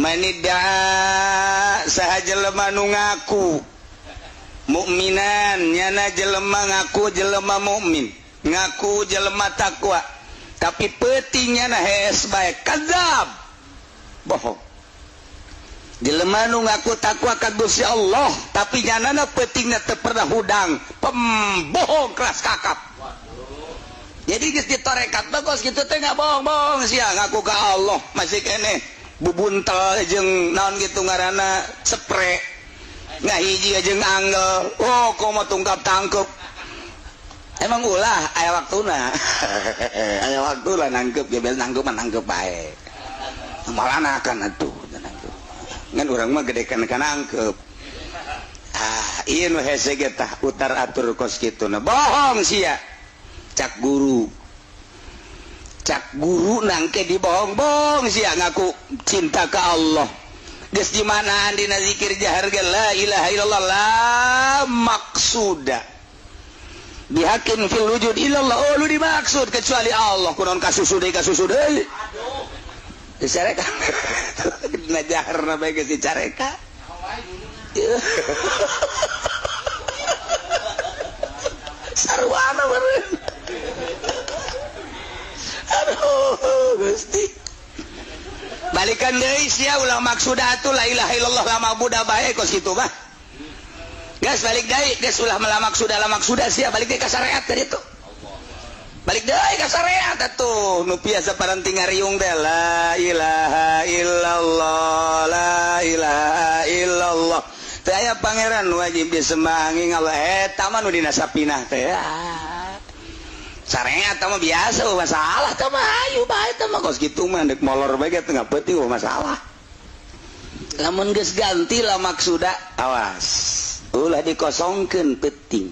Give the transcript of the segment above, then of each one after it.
Manida saha jelema nu ngaku mukminan, nyana jelema ngaku jelema mukmin, ngaku jelema takwa, tapi peutingnya na hees bae, kadzab, bohong. Jelema nu ngaku takwa ka Gusti Allah, tapi nyanana peutingna teu pernah hudang, pembohong kelas kakap. Jadi geus ditorekat bagus gitu teh, nggak bohong-bohong sia. Ngaku ka Allah masih keneh bubuntel jeung naon gitu ngaranna, sepre ngahiji jeung anggel. Oh, komo tungkap tangkep. Emang ulah aya waktuna, aya waktu lah nangkep gebel. Nangkep mah nangkep bae, malah akan atuh nangkep. Ngan urang mah gedekan ka nangkep. Ah, ieu nu hese ge tah utar atur kos kitu. Nah, bohong sia. Cak guru, cak guru nangke dibohong-bohong sia. Ngaku cinta ke Allah, geus di mana dina zikir jahar ge la ilaha illallah, la maksuda bihakin fil wujud illallah. Oh, lu dimaksud kecuali Allah. Kunaon kasusu deui, kasusu deui? Dicareka dina jaharna bae geus dicareka. Sarwana meureun. Aduh Gusti, balikan deui sia. Ulah maksud atuh la ilaha illallah, la ma'budu bae kos kitu mah. Gas, balik deui. Geus, ulah mela maksuda, la maksuda sia. Balik deui ka syariat tadi tuh, balik deui ka syariat atuh nu biasa paranti ngariung teh, la ilaha illallah, la ilaha illallah, teu aya pangeran wajib disembah angin Allah. Eta mah nu dina sapinah teh. Ah, syariat mah biasa. Oh, masalah teh mah ayo bae teh mah kos kitu mah. Dek molor bae ge teu ngapeuting. Oh, masalah lamun geus ganti la maksuda, awas ulah dikosongkeun peuting.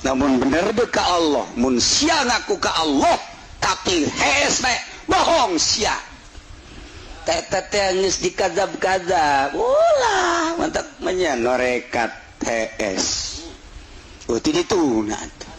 Namun bener deh ka Allah, mun sia ngaku ka Allah tapi hees bae, bohong sia. Teh teh geus dikadzab-kadzab, ulah mantap menya norekat hees. Oh, ti ditu. Nah.